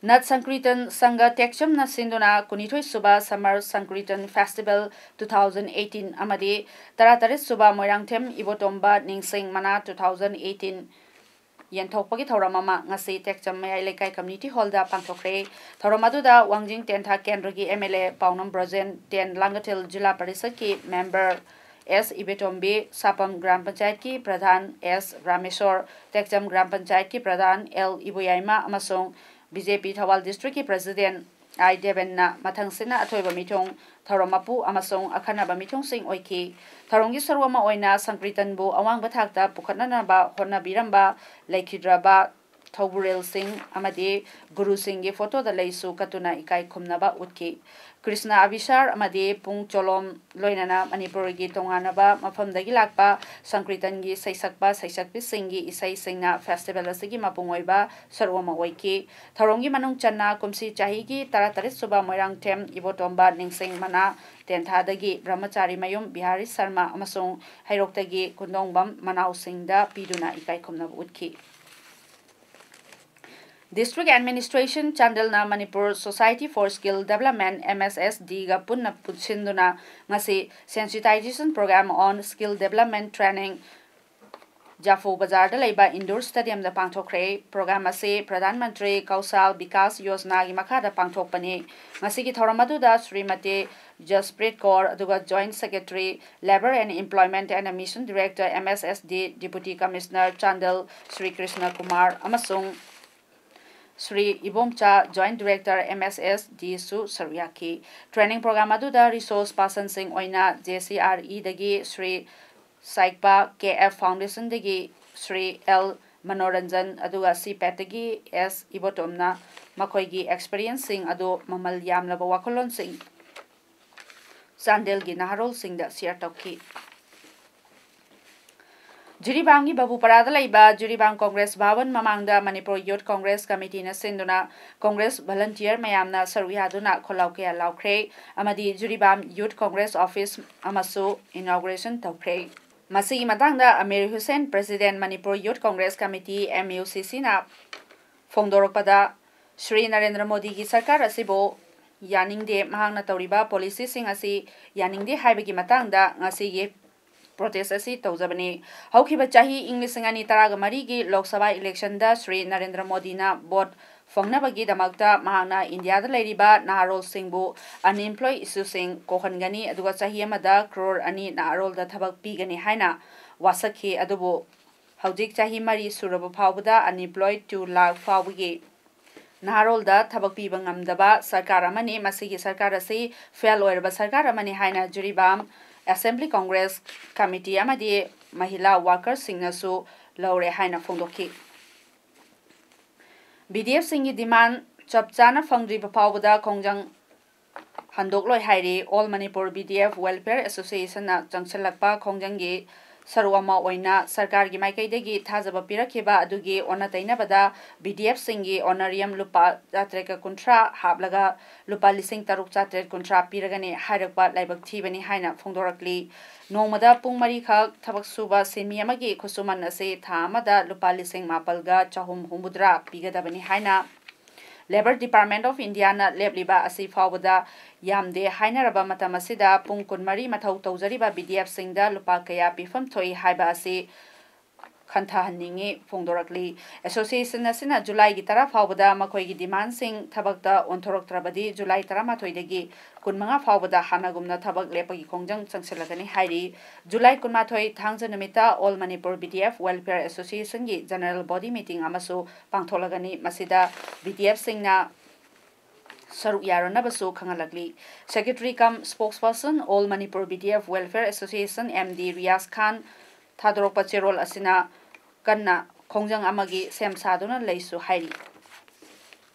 ꯅꯠ ꯁꯪꯀ꯭ꯔꯤꯇꯟ ꯁꯪꯘ ꯇꯦꯛꯆꯝꯅ ꯁꯤꯟꯗꯨꯅ ꯀꯨꯟꯅꯤꯊꯣꯏ ꯁꯨꯕ Summer Sankirtan Festival two thousand eighteen ꯑꯃꯗꯤ ꯇꯔꯥꯇꯔꯦꯠ ꯁꯨꯕ ꯃꯣꯏꯔꯥꯡꯊꯦꯝ ꯏꯕꯣꯇꯣꯝꯕ ꯅꯤꯡꯁꯤꯡ ꯃꯅꯥ two thousand eighteen ꯌꯦꯟꯊꯣꯛꯄꯒꯤ ꯊꯧꯔꯝ ꯑꯃ ꯉꯁꯤ ꯇꯦꯛꯆꯝ ꯃꯌꯥꯏ ꯂꯩꯀꯥꯏ community hallꯗ ꯄꯥꯡꯊꯣꯛꯈ꯭ꯔꯦ꯫ ꯊꯧꯔꯝ ꯑꯗꯨꯗ ꯋꯥꯡꯖꯤꯡ ꯇꯦꯟꯊꯥ ꯀꯦꯟꯗ꯭ꯔꯒꯤ MLA ꯄꯥꯎꯅꯝ ꯕ꯭ꯔꯣꯖꯦꯟ, ꯇꯦꯟ ꯂꯥꯡꯒꯊꯦꯜ ꯖꯤꯂꯥ ꯄꯔꯤꯁꯠꯀꯤ member ꯑꯦꯁ ꯏꯕꯦꯇꯣꯝꯕꯤ, ꯁꯥꯄꯝ ꯒ꯭ꯔꯥꯝ ꯄꯟꯆꯥꯌꯠꯀꯤ ꯄ꯭ꯔꯙꯥꯟ ꯑꯦꯁ ꯔꯥꯃꯦꯁꯣꯔ, ꯇꯦꯛꯆꯝ ꯒ꯭ꯔꯥꯝ ꯄꯟꯆꯥꯌꯠꯀꯤ ꯄ꯭ꯔꯙꯥꯟ ꯑꯦꯜ ꯏꯕꯣꯌꯥꯏꯃ ꯑꯃꯁꯨꯡ BJP ꯊꯧꯕꯥꯜ districtꯀꯤ president ꯑꯥꯏ ꯗꯦꯕꯟꯅ ꯃꯊꯪꯁꯤꯠꯅ ꯑꯊꯣꯏꯕ ꯃꯤꯊꯨꯡ, ꯊꯧꯔꯝ ꯃꯄꯨ ꯑꯃꯁꯨꯡ ꯑꯈꯟꯅꯕ ꯃꯤꯊꯨꯡꯁꯤꯡ ꯑꯣꯏꯈꯤ꯫ ꯊꯧꯔꯝꯒꯤ ꯁꯔꯨꯛ ꯑꯃ ꯑꯣꯏꯅ ꯁꯪꯀ꯭ꯔꯤꯇꯟꯕꯨ ꯑꯋꯥꯡꯕ ꯊꯥꯛꯇ ꯄꯨꯈꯠꯅꯅꯕ ꯍꯣꯠꯅꯕꯤꯔꯝꯕ ꯂꯩꯈꯤꯗ꯭ꯔꯕ ꯊꯧꯕꯨꯔꯦꯜꯁꯤꯡ ꯑꯃꯗꯤ ꯒꯨꯔꯨꯁꯤꯡꯒꯤ ꯐꯣꯇꯣꯗ ꯂꯩꯁꯨ ꯀꯠꯇꯨꯅ ꯏꯀꯥꯏ ꯈꯨꯝꯅꯕ ꯎꯠꯈꯤ꯫ ꯀ꯭ꯔꯤꯁꯅ ꯑꯕꯤꯁꯥꯔ ꯑꯃꯗꯤ ꯄꯨꯡ ꯆꯣꯂꯣꯝ, ꯂꯣꯏꯅꯅ ꯃꯅꯤꯄꯨꯔꯒꯤ ꯇꯣꯉꯥꯟꯅꯕ ꯃꯐꯝꯗꯒꯤ ꯂꯥꯛꯄ ꯁꯪꯀ꯭ꯔꯤꯇꯟꯒꯤ ꯁꯩꯁꯛꯄ ꯁꯩꯁꯛꯄꯤꯁꯤꯡꯒꯤ ꯏꯁꯩꯁꯤꯡꯅ festival ꯑꯁꯤꯒꯤ ꯃꯄꯨꯡ ꯑꯣꯏꯕ ꯁꯔꯨꯛ ꯑꯃ ꯑꯣꯏꯈꯤ꯫ ꯊꯧꯔꯝꯒꯤ ꯃꯅꯨꯡ ꯆꯟꯅ ꯀꯨꯝꯁꯤ ꯆꯍꯤꯒꯤ ꯇꯔꯥꯇꯔꯦꯠ ꯁꯨꯕ ꯃꯣꯏꯔꯥꯡꯊꯦꯝ ꯏꯕꯣꯇꯣꯝꯕ ꯅꯤꯡꯁꯤꯡ ꯃꯅꯥ ꯇꯦꯟꯊꯥꯗꯒꯤ ꯕ꯭ꯔꯍ꯭ꯃꯆꯥꯔꯤ ꯃꯌꯨꯝ ꯕꯤꯍꯥꯔꯤ ꯁꯔꯃ ꯑꯃꯁꯨꯡ ꯍꯩꯔꯣꯛꯇꯒꯤ ꯀꯨꯟꯗꯣꯡꯕꯝ ꯃꯅꯥꯎꯁꯤꯡꯗ ꯄꯤꯗꯨꯅ ꯏꯀꯥꯏ ꯈꯨꯝꯅꯕ ꯎꯠꯈꯤ꯫ District Administration ꯆꯥꯟꯗꯦꯜꯅ Manipur Society for Skill Development, MSSDꯒ ꯄꯨꯟꯅ ꯄꯨꯟꯁꯤꯟꯗꯨꯅ ꯉꯁꯤ Sensitization Program on Skill Development Training ꯖꯥꯐꯨ ꯕꯖꯥꯔꯗ ꯂꯩꯕ ꯏꯟꯗꯣꯔ ꯁ꯭ꯇꯦꯗꯤꯌꯝꯗ ꯄꯥꯡꯊꯣꯛꯈ꯭ꯔꯦ꯫ ꯄ꯭ꯔꯣꯒ꯭ꯔꯥꯝ ꯑꯁꯤ ꯄ꯭ꯔꯙꯥꯟ ꯃꯟꯇ꯭ꯔꯤ ꯀꯧꯁꯥꯜ ꯕꯤꯀꯥꯁ ꯌꯣꯖꯅꯥꯒꯤ ꯃꯈꯥꯗ ꯄꯥꯡꯊꯣꯛꯄꯅꯤ꯫ ꯉꯁꯤꯒꯤ ꯊꯧꯔꯝ ꯑꯗꯨꯗ ꯁ꯭ꯔꯤꯃꯇꯤ ꯖꯁꯄ꯭ꯔꯤꯠ ꯀꯧꯔ, ꯑꯗꯨꯒ Joint Secretary, Labour and Employment and Mission Director, M S S D, Deputy Commissioner Chandel, Shri Krishna Kumar ꯑꯃꯁꯨꯡ Shri Ibomcha, Joint Director, M S S D ꯁꯨ ꯁꯔꯨꯛ ꯌꯥꯈꯤ꯫ ꯇ꯭ꯔꯦꯅꯤꯡ ꯄ꯭ꯔꯣꯒ꯭ꯔꯥꯝ ꯑꯗꯨꯗ ꯔꯤꯁꯣꯔꯁ ꯄꯥꯔꯁꯟꯁꯤꯡ ꯑꯣꯏꯅ J C R E ꯗꯒꯤ ꯁ꯭ꯔꯤ ꯁꯥꯏꯛꯄꯥ, K F Foundation ꯗꯒꯤ ꯁ꯭ꯔꯤ L ꯃꯅꯣꯔꯟꯖꯟ, ꯑꯗꯨꯒ ꯁꯤꯄꯦꯠꯇꯒꯤ ꯑꯦꯁ ꯏꯕꯣꯇꯣꯝꯅ ꯃꯈꯣꯏꯒꯤ ꯑꯦꯛꯁꯄꯤꯔꯤꯌꯦꯟꯁꯁꯤꯡ ꯑꯗꯨ ꯃꯃꯜ ꯌꯥꯝꯂꯕ ꯋꯥꯈꯜꯂꯣꯟꯁꯤꯡ ꯆꯥꯟꯗꯦꯜꯒꯤ ꯅꯍꯥꯔꯣꯜꯁꯤꯡꯗ ꯁꯤꯌꯔ ꯇꯧꯈꯤ꯫ ꯖꯤꯔꯤꯕꯥꯝꯒꯤ ꯕꯕꯨꯄꯔꯥꯗ ꯂꯩꯕ ꯖꯤꯔꯤꯕꯥꯝ ꯀꯣꯡꯒ꯭ꯔꯦꯁ ꯚꯕꯟ ꯃꯃꯥꯡꯗ ꯃꯅꯤꯄꯨꯔ ꯌꯨꯊ ꯀꯣꯡꯒ꯭ꯔꯦꯁ ꯀꯃꯤꯇꯤꯅ ꯁꯤꯟꯗꯨꯅ ꯀꯣꯡꯒ꯭ꯔꯦꯁ ꯚꯣꯂꯨꯟꯇꯤꯌꯔ ꯃꯌꯥꯝꯅ ꯁꯔꯨꯛ ꯌꯥꯗꯨꯅ ꯈꯣꯜꯂꯥꯎ ꯀꯌꯥ ꯂꯥꯎꯈ꯭ꯔꯦ ꯑꯃꯗꯤ ꯖꯤꯔꯤꯕꯥꯝ ꯌꯨꯊ ꯀꯣꯡꯒ꯭ꯔꯦꯁ ꯑꯣꯐꯤꯁ ꯑꯃꯁꯨ ꯏꯅꯣꯒ꯭ꯔꯦꯁꯟ ꯇꯧꯈ꯭ꯔꯦ꯫ ꯃꯁꯤꯒꯤ ꯃꯇꯥꯡꯗ Amir Hussain, president, Manipur youth Congress committee, M U C C ꯅ ꯐꯣꯡꯗꯣꯔꯛꯄꯗ, ꯁ꯭ꯔꯤ ꯅꯔꯦꯟꯗ꯭ꯔ ꯃꯣꯗꯤꯒꯤ ꯁꯔꯀꯥꯔ ꯑꯁꯤꯕꯨ ꯌꯥꯅꯤꯡꯗꯦ, ꯃꯍꯥꯛꯅ ꯇꯧꯔꯤꯕ ꯄꯣꯂꯤꯁꯤꯁꯤꯡ ꯑꯁꯤ ꯌꯥꯅꯤꯡꯗꯦ ꯍꯥꯏꯕꯒꯤ ꯃꯇꯥꯡꯗ ꯉꯁꯤꯒꯤ ꯄ꯭ꯔꯣꯇꯦꯁ ꯑꯁꯤ ꯇꯧꯖꯕꯅꯤ꯫ ꯍꯧꯈꯤꯕ ꯆꯍꯤ ꯏꯪ ꯂꯤꯁꯤꯡ ꯑꯅꯤ ꯇꯔꯥꯒ ꯃꯔꯤꯒꯤ ꯂꯣꯛ ꯁꯚꯥ ꯏꯂꯦꯛꯁꯟꯗ ꯁ꯭ꯔꯤ ꯅꯔꯦꯟꯗ꯭ꯔ ꯃꯣꯗꯤꯅ ꯚꯣꯠ ꯐꯪꯅꯕꯒꯤꯗꯃꯛꯇ ꯃꯍꯥꯛꯅ ꯏꯟꯗꯤꯌꯥꯗ ꯂꯩꯔꯤꯕ ꯅꯍꯥꯔꯣꯜꯁꯤꯡꯕꯨ ꯑꯟꯏꯝꯄ꯭ꯂꯣꯏ ꯏꯁꯨꯁꯤꯡ ꯀꯣꯛꯍꯟꯒꯅꯤ, ꯑꯗꯨꯒ ꯆꯍꯤ ꯑꯃꯗ ꯀ꯭ꯔꯣꯔ ꯑꯅꯤ ꯅꯍꯥꯔꯣꯜꯗ ꯊꯕꯛ ꯄꯤꯒꯅꯤ ꯍꯥꯏꯅ ꯋꯥꯁꯛꯈꯤ꯫ ꯑꯗꯨꯕꯨ ꯍꯧꯖꯤꯛ ꯆꯍꯤ ꯃꯔꯤ ꯁꯨꯔꯕ ꯐꯥꯎꯕꯗ ꯑꯟꯏꯝꯄ꯭ꯂꯣꯏ ꯇꯨ ꯂꯥꯈ ꯐꯥꯎꯕꯒꯤ ꯅꯍꯥꯔꯣꯜꯗ ꯊꯕꯛ ꯄꯤꯕ ꯉꯝꯗꯕ ꯁꯔꯀꯥꯔ ꯑꯃꯅꯤ꯫ ꯃꯁꯤꯒꯤ ꯁꯔꯀꯥꯔ ꯑꯁꯤ ꯐꯦꯜ ꯑꯣꯏꯔꯕ ꯁꯔꯀꯥꯔ ꯑꯃꯅꯤ ꯍꯥꯏꯅ ꯖꯤꯔꯤꯕꯥꯝ ꯑꯦꯁꯦꯝꯕ꯭ꯂꯤ ꯀꯣꯡꯒ꯭ꯔꯦꯁ ꯀꯃꯤꯇꯤ ꯑꯃꯗꯤ ꯃꯍꯤꯂꯥ ꯋꯥꯔꯀꯔꯁꯤꯡꯅꯁꯨ ꯂꯧꯔꯦ ꯍꯥꯏꯅ ꯐꯣꯡꯗꯣꯛꯈꯤ꯫ ꯕꯤ ꯗꯤ ꯑꯦꯐꯁꯤꯡꯒꯤ ꯗꯤꯃꯥꯟ ꯆꯞ ꯆꯥꯅ ꯐꯪꯗ꯭ꯔꯤꯕ ꯐꯥꯎꯕꯗ ꯈꯣꯡꯖꯪ ꯍꯟꯗꯣꯛꯂꯣꯏ ꯍꯥꯏꯔꯤ꯫ All Manipur B D F welfare ꯑꯦꯁꯣꯁꯤꯌꯦꯁꯟꯅ ꯆꯪꯁꯤꯜꯂꯛꯄ ꯈꯣꯡꯖꯪꯒꯤ ꯁꯔꯨꯛ ꯑꯃ ꯑꯣꯏꯅ ꯁꯔꯀꯥꯔꯒꯤ ꯃꯥꯏꯀꯩꯗꯒꯤ ꯊꯥꯖꯕ ꯄꯤꯔꯛꯈꯤꯕ ꯑꯗꯨꯒꯤ ꯑꯣꯟꯅ ꯇꯩꯅꯕꯗ ꯕꯤ ꯗꯤ ꯑꯦꯐꯁꯤꯡꯒꯤ ꯑꯣꯅꯔꯤꯌꯝ ꯂꯨꯄꯥ ꯆꯥꯇ꯭ꯔꯦꯠꯀ ꯀꯨꯟꯊ꯭ꯔꯥ ꯍꯥꯞꯂꯒ ꯂꯨꯄꯥ ꯂꯤꯁꯤꯡ ꯇꯔꯨꯛ ꯆꯥꯇ꯭ꯔꯦꯠ ꯀꯨꯟꯊ꯭ꯔꯥ ꯄꯤꯔꯒꯅꯤ ꯍꯥꯏꯔꯛꯄ ꯂꯥꯏꯕꯛ ꯊꯤꯕꯅꯤ ꯍꯥꯏꯅ ꯐꯣꯡꯗꯣꯔꯛꯂꯤ꯫ ꯅꯣꯡꯃꯗ ꯄꯨꯡ ꯃꯔꯤꯈꯛ ꯊꯕꯛ ꯁꯨꯕ ꯁꯤꯟꯃꯤ ꯑꯃꯒꯤ ꯈꯨꯠꯁꯨꯃꯟ ꯑꯁꯤ ꯊꯥ ꯑꯃꯗ ꯂꯨꯄꯥ ꯂꯤꯁꯤꯡ ꯃꯥꯄꯜꯒ ꯆꯍꯨꯝ ꯍꯨꯝꯐꯨꯇꯔꯥ ꯄꯤꯒꯗꯕꯅꯤ ꯍꯥꯏꯅ Labour Department of Indiaꯅ ꯂꯦꯞꯂꯤꯕ ꯑꯁꯤ ꯐꯥꯎꯕꯗ ꯌꯥꯝꯗꯦ ꯍꯥꯏꯅꯔꯕ ꯃꯇꯝ ꯑꯁꯤꯗ ꯄꯨꯡ ꯀꯨꯟꯃꯔꯤ ꯃꯊꯧ ꯇꯧꯖꯔꯤꯕ ꯕꯤ ꯗꯤ ꯑꯦꯐꯁꯤꯡꯗ ꯂꯨꯄꯥ ꯀꯌꯥ ꯄꯤꯐꯝ ꯊꯣꯛꯏ ꯍꯥꯏꯕ ꯑꯁꯤ ꯈꯟꯊꯍꯟꯅꯤꯡꯏ ꯐꯣꯡꯗꯣꯔꯛꯂꯤ꯫ ꯑꯦꯁꯣꯁꯤꯌꯦꯁꯟ ꯑꯁꯤꯅ ꯖꯨꯂꯥꯏꯒꯤ ꯇꯔꯥ ꯐꯥꯎꯕꯗ ꯃꯈꯣꯏꯒꯤ ꯗꯤꯃꯥꯟꯁꯤꯡ ꯊꯕꯛꯇ ꯑꯣꯟꯊꯣꯔꯛꯇ꯭ꯔꯕꯗꯤ ꯖꯨꯂꯥꯏ ꯇꯔꯥꯃꯥꯊꯣꯏꯗꯒꯤ ꯀꯨꯟꯃꯉꯥ ꯐꯥꯎꯕꯗ ꯍꯥꯟꯅꯒꯨꯝꯅ ꯊꯕꯛ ꯂꯦꯞꯄꯒꯤ ꯈꯣꯡꯖꯪ ꯆꯪꯁꯤꯜꯂꯒꯅꯤ ꯍꯥꯏꯔꯤ꯫ ꯖꯨꯂꯥꯏ ꯀꯨꯟꯃꯥꯊꯣꯏ ꯊꯥꯡꯖ ꯅꯨꯃꯤꯠꯇ All Manipur B D F Welfare Associationꯒꯤ General Body Meeting ꯑꯃꯁꯨ ꯄꯥꯡꯊꯣꯛꯂꯒꯅꯤ꯫ ꯃꯁꯤꯗ B D Fꯁꯤꯡꯅ ꯁꯔꯨꯛ ꯌꯥꯔꯅꯕꯁꯨ ꯈꯪꯍꯜꯂꯛꯂꯤ꯫ Secretary cum Spokesperson All Manipur B D F Welfare Association M D Riyaz ꯈꯥꯟ ꯊꯥꯗꯣꯔꯛꯄ ꯆꯦꯔꯣꯜ ꯑꯁꯤꯅ ꯀꯟꯅ ꯈꯣꯡꯖꯪ ꯑꯃꯒꯤ ꯁꯦꯝ ꯁꯥꯗꯨꯅ ꯂꯩꯁꯨ ꯍꯥꯏꯔꯤ꯫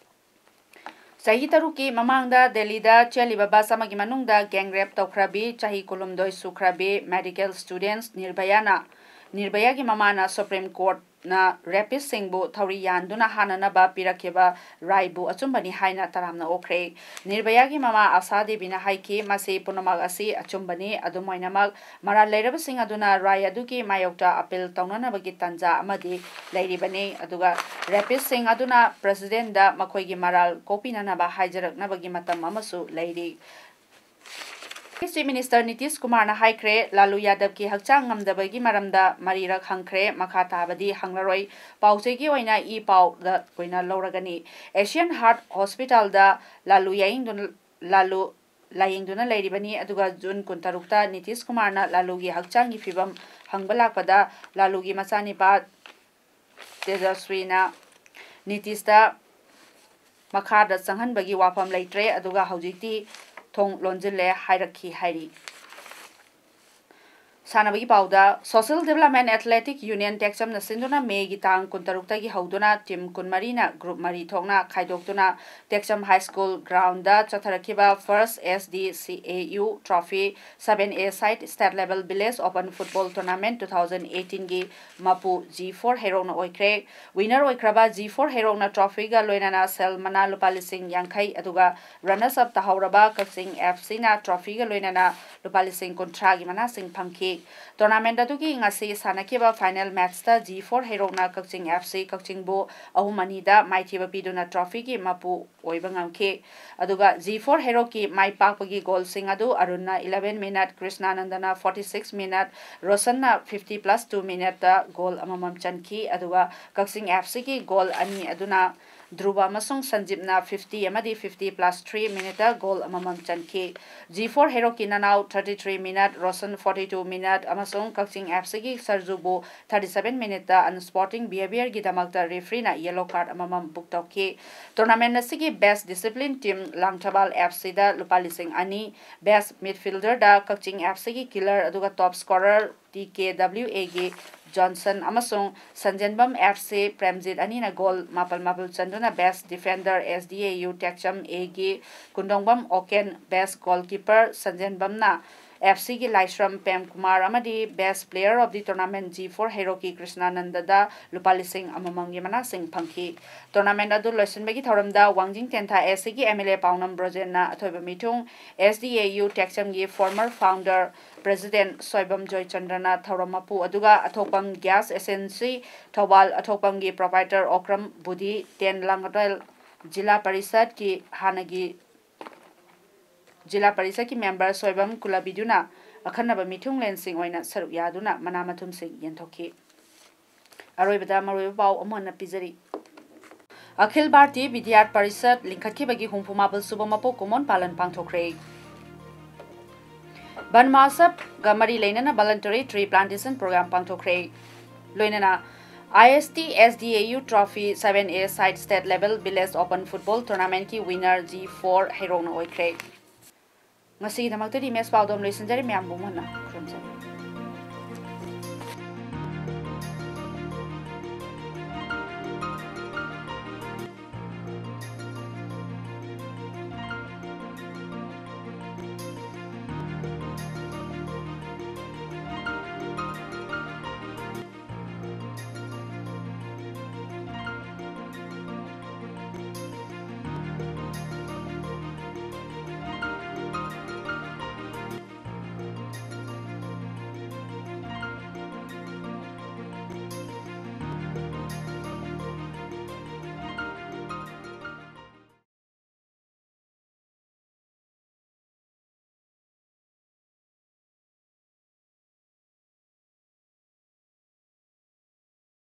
ꯆꯍꯤ ꯇꯔꯨꯛꯀꯤ ꯃꯃꯥꯡꯗ ꯗꯦꯜꯂꯤꯗ ꯆꯦꯜꯂꯤꯕ ꯕꯁ ꯑꯃꯒꯤ ꯃꯅꯨꯡꯗ gang rape ꯇꯧꯈ꯭ꯔꯕꯤ ꯆꯍꯤ ꯀꯨꯟꯍꯨꯝꯗꯣꯏ ꯁꯨꯈ꯭ꯔꯕꯤ medical students ꯅꯤꯔꯚꯌꯥꯅ, ꯅꯤꯔꯚꯌꯥꯒꯤ ꯃꯃꯥꯅ Supreme Courtꯅ rapistꯁꯤꯡꯕꯨ ꯊꯧꯔꯤ ꯌꯥꯟꯗꯨꯅ ꯍꯥꯠꯅꯅꯕ ꯄꯤꯔꯛꯈꯤꯕ ꯔꯥꯏꯕꯨ ꯑꯆꯨꯝꯕꯅꯤ ꯍꯥꯏꯅ ꯇꯔꯥꯝꯅ ꯑꯣꯛꯈ꯭ꯔꯦ꯫ ꯅꯤꯔꯚꯌꯥꯒꯤ ꯃꯃꯥ ꯑꯥꯁꯥ ꯗꯦꯕꯤꯅ ꯍꯥꯏꯈꯤ, ꯃꯁꯤ ꯄꯨꯝꯅꯃꯛ ꯑꯁꯤ ꯑꯆꯨꯝꯕꯅꯤ꯫ ꯑꯗꯨꯝ ꯑꯣꯏꯅꯃꯛ, ꯃꯔꯥꯜ ꯂꯩꯔꯕꯁꯤꯡ ꯑꯗꯨꯅ ꯔꯥꯏ ꯑꯗꯨꯒꯤ ꯃꯥꯌꯣꯛꯇ appeal ꯇꯧꯅꯅꯕꯒꯤ ꯇꯥꯟꯖꯥ ꯑꯃꯗꯤ ꯂꯩꯔꯤꯕꯅꯤ꯫ ꯑꯗꯨꯒ rapistꯁꯤꯡ ꯑꯗꯨꯅ Presidentꯗ ꯃꯈꯣꯏꯒꯤ ꯃꯔꯥꯜ ꯀꯣꯛꯄꯤꯅꯅꯕ ꯍꯥꯏꯖꯔꯛꯅꯕꯒꯤ ꯃꯇꯝ ꯑꯃꯁꯨ ꯂꯩꯔꯤ꯫ Chief Minister ꯅꯤꯇꯤꯁ ꯀꯨꯃꯥꯔꯅ ꯍꯥꯏꯈ꯭ꯔꯦ, ꯂꯥꯂꯨ ꯌꯥꯗꯕꯀꯤ ꯍꯛꯆꯥꯡ ꯉꯝꯗꯕꯒꯤ ꯃꯔꯝꯗ ꯃꯔꯤꯔꯛ ꯍꯪꯈ꯭ꯔꯦ, ꯃꯈꯥ ꯇꯥꯕꯗꯤ ꯍꯪꯂꯔꯣꯏ꯫ ꯄꯥꯎ ꯆꯦꯒꯤ ꯑꯣꯏꯅ ꯏ ꯄꯥꯎꯗ ꯑꯣꯏꯅ ꯂꯧꯔꯒꯅꯤ꯫ Asian Heart Hospitalꯗ ꯂꯥꯂꯨ ꯌꯥꯌꯦꯡꯗꯨꯅ, ꯂꯥꯂꯨ ꯂꯥꯌꯦꯡꯗꯨꯅ ꯂꯩꯔꯤꯕꯅꯤ꯫ ꯑꯗꯨꯒ ꯖꯨꯟ ꯀꯨꯟꯇꯔꯨꯛꯇ ꯅꯤꯇꯤꯁ ꯀꯨꯃꯥꯔꯅ ꯂꯥꯂꯨꯒꯤ ꯍꯛꯆꯥꯡꯒꯤ ꯐꯤꯕꯝ ꯍꯪꯕ ꯂꯥꯛꯄꯗ ꯂꯥꯂꯨꯒꯤ ꯃꯆꯥꯅꯤꯄꯥ ꯇꯦꯖꯁ꯭ꯔꯤꯅ ꯅꯤꯇꯤꯁꯇ ꯃꯈꯥꯗ ꯆꯪꯍꯟꯕꯒꯤ ꯋꯥꯐꯝ ꯂꯩꯇ꯭ꯔꯦ, ꯑꯗꯨꯒ ꯍꯧꯖꯤꯛꯇꯤ ꯊꯣꯡ ꯂꯣꯟꯁꯤꯜꯂꯦ ꯍꯥꯏꯔꯛꯈꯤ ꯍꯥꯏꯔꯤ꯫ ꯁꯥꯟꯅꯕꯒꯤ ꯄꯥꯎꯗ, Social Development Athletic Union ꯇꯦꯛꯆꯝꯅ ꯁꯤꯟꯗꯨꯅ ꯃꯦꯒꯤ ꯇꯥꯡ ꯀꯨꯟꯇꯔꯨꯛꯇꯒꯤ ꯍꯧꯗꯨꯅ team ꯀꯨꯟꯃꯔꯤꯅ group ꯃꯔꯤ ꯊꯣꯛꯅ ꯈꯥꯏꯗꯣꯛꯇꯨꯅ ꯇꯦꯛꯆꯝ High School groundꯗ ꯆꯠꯊꯔꯛꯈꯤꯕ First S D C A U Trophy seven A side State Level Village Open Football Tournament two thousand eighteenꯒꯤ ꯃꯄꯨ G four ꯍꯩꯔꯣꯛꯅ ꯑꯣꯏꯈ꯭ꯔꯦ꯫ Winner ꯑꯣꯏꯈ꯭ꯔꯕ G four ꯍꯩꯔꯣꯛꯅ trophyꯒ ꯂꯣꯏꯅꯅ ꯁꯦꯜ ꯃꯅꯥ ꯂꯨꯄꯥ ꯂꯤꯁꯤꯡ ꯌꯥꯡꯈꯩ, ꯑꯗꯨꯒ runners up ꯇꯥꯍꯧꯔꯕ ꯀꯛꯆꯤꯡ FCꯅ trophyꯒ ꯂꯣꯏꯅꯅ ꯂꯨꯄꯥ ꯂꯤꯁꯤꯡ ꯀꯨꯟꯊ꯭ꯔꯥꯒꯤ ꯃꯅꯥꯁꯤꯡ ꯐꯪꯈꯤ꯫ Tournament ꯑꯗꯨꯒꯤ ꯉꯁꯤ ꯁꯥꯟꯅꯈꯤꯕ final matchꯇ G four ꯍꯩꯔꯣꯛꯅ ꯀꯛꯆꯤꯡ F C ꯀꯛꯆꯤꯡꯕꯨ ꯑꯍꯨꯝ ꯑꯅꯤꯗ ꯃꯥꯏꯊꯤꯕ ꯄꯤꯗꯨꯅ trophyꯒꯤ ꯃꯄꯨ ꯑꯣꯏꯕ ꯉꯝꯈꯤ꯫ ꯑꯗꯨꯒ G four ꯍꯩꯔꯣꯛꯀꯤ ꯃꯥꯏ ꯄꯥꯛꯄꯒꯤ goalꯁꯤꯡ ꯑꯗꯨ ꯑꯔꯨꯟꯅ eleven minute, ꯀ꯭ꯔꯤꯁꯅꯥꯅꯟꯗꯅ forty six minute, ꯔꯣꯁꯟꯅ fifty plus two minuteꯇ goal ꯑꯃꯃꯝ ꯆꯟꯈꯤ꯫ ꯑꯗꯨꯒ ꯀꯛꯆꯤꯡ F Cꯒꯤ goal ꯑꯅꯤ ꯑꯗꯨꯅ ꯙ꯭ꯔꯨꯕ ꯑꯃꯁꯨꯡ ꯁꯟꯖꯤꯞꯅ fifty ꯑꯃꯗꯤ fifty plus three minuteꯇ goal ꯑꯃꯃꯝ ꯆꯟꯈꯤ꯫ G four ꯍꯩꯔꯣꯛꯀꯤ ꯅꯅꯥꯎ thirty three minute, Roshan forty two minute ꯑꯃꯁꯨꯡ ꯀꯛꯆꯤꯡ F Cꯒꯤ ꯁꯔꯖꯨꯕꯨ thirty seven minuteꯇ unsporting behaviorꯒꯤꯗꯃꯛꯇ refereeꯅ yellow card ꯑꯃꯃꯝ book ꯇꯧꯈꯤ꯫ Tournament ꯑꯁꯤꯒꯤ best discipline team Langthabal F Cꯗ ꯂꯨꯄꯥ ꯂꯤꯁꯤꯡ ꯑꯅꯤ, best midfielderꯗ ꯀꯛꯆꯤꯡ F Cꯒꯤ killer ꯑꯗꯨꯒ top scorer T K W Aꯒꯤ ꯖꯣꯟꯁꯟ ꯑꯃꯁꯨꯡ ꯁꯟꯖꯦꯟꯕꯝ F C ꯄ꯭ꯔꯦꯝꯖꯤꯠ ꯑꯅꯤꯅ goal ꯃꯥꯄꯜ ꯃꯥꯄꯜ ꯆꯟꯗꯨꯅ best defender S D A U ꯇꯦꯛꯆꯝ Aꯒꯤ ꯀꯨꯟꯗꯣꯡꯕꯝ ꯑꯣꯀꯦꯟ, best goalkeeper ꯁꯟꯖꯦꯟꯕꯝꯅ F Cꯒꯤ ꯂꯥꯏꯁ꯭ꯔꯝ ꯄ꯭ꯔꯦꯝꯀꯨꯃꯥꯔ ꯑꯃꯗꯤ best player of the tournament G four ꯍꯩꯔꯣꯛꯀꯤ ꯀ꯭ꯔꯤꯁꯅꯥꯅꯟꯗꯗ ꯂꯨꯄꯥ ꯂꯤꯁꯤꯡ ꯑꯃꯃꯝꯒꯤ ꯃꯅꯥꯁꯤꯡ ꯐꯪꯈꯤ꯫ Tournament ꯑꯗꯨ ꯂꯣꯏꯁꯤꯟꯕꯒꯤ ꯊꯧꯔꯝꯗ ꯋꯥꯡꯖꯤꯡ ꯇꯦꯟꯊꯥ S Cꯒꯤ M L A ꯄꯥꯎꯅꯝ ꯕ꯭ꯔꯣꯖꯦꯟꯅ ꯑꯊꯣꯏꯕ ꯃꯤꯊꯨꯡ, S D A U ꯇꯦꯛꯆꯝꯒꯤ former founder president Soibam ꯖꯣꯏꯆꯟꯗ꯭ꯔꯅ ꯊꯧꯔꯝ ꯃꯄꯨ ꯑꯗꯨꯒ ꯑꯊꯣꯛꯄꯝ gas agency ꯊꯧꯕꯥꯜ ꯑꯊꯣꯛꯄꯝꯒꯤ proprietor ꯑꯣꯀ꯭ꯔꯝ ꯕꯨꯙꯤ ꯇꯦꯟ ꯂꯥꯡꯒꯗꯣꯏꯜ ꯖꯤꯂꯥ ꯄꯔꯤꯁꯠꯀꯤ ꯍꯥꯟꯅꯒꯤ ꯖꯤꯂꯥ ꯄꯔꯤꯁꯠꯀꯤ member ꯁꯣꯏꯕꯝ ꯀꯨꯂꯕꯤꯗꯨꯅ ꯑꯈꯟꯅꯕ ꯃꯤꯊꯨꯡꯂꯦꯟꯁꯤꯡ ꯑꯣꯏꯅ ꯁꯔꯨꯛ ꯌꯥꯗꯨꯅ ꯃꯅꯥ ꯃꯊꯨꯝꯁꯤꯡ ꯌꯦꯟꯊꯣꯛꯈꯤ꯫ ꯑꯔꯣꯏꯕꯗ ꯃꯔꯨꯑꯣꯏꯕ ꯄꯥꯎ ꯑꯃꯨꯛ ꯍꯟꯅ ꯄꯤꯖꯔꯤ꯫ ꯑꯈꯤꯜ ꯚꯥꯔꯇꯤ ꯕꯤꯗ꯭ꯌꯥꯔꯠ ꯄꯔꯤꯁꯠ ꯂꯤꯡꯈꯠꯈꯤꯕꯒꯤ ꯍꯨꯝꯐꯨ ꯃꯥꯄꯜ ꯁꯨꯕ ꯃꯄꯣꯛ ꯀꯨꯝꯑꯣꯟ ꯄꯥꯂꯟ ꯄꯥꯡꯊꯣꯛꯈ꯭ꯔꯦ꯫ ꯕꯟ ꯃꯍꯣꯠꯁꯕꯒ ꯃꯔꯤ ꯂꯩꯅꯅ voluntary tree plantation program ꯄꯥꯡꯊꯣꯛꯈ꯭ꯔꯦ꯫ ꯂꯣꯏꯅꯅ I S T S D A U trophy seven A side state level village open football tournamentꯀꯤ winner G four ꯍꯩꯔꯣꯛꯅ ꯑꯣꯏꯈ꯭ꯔꯦ꯫ ꯉꯁꯤꯒꯤꯗꯃꯛꯇꯗꯤ ꯃꯦꯁ ꯄꯥꯎꯗꯝ ꯂꯣꯏꯁꯤꯟꯖꯔꯦ꯫ ꯃꯌꯥꯝꯕꯨ ꯑꯃꯨꯛ ꯍꯟꯅ ꯈꯨꯔꯨꯝꯖꯔꯤ꯫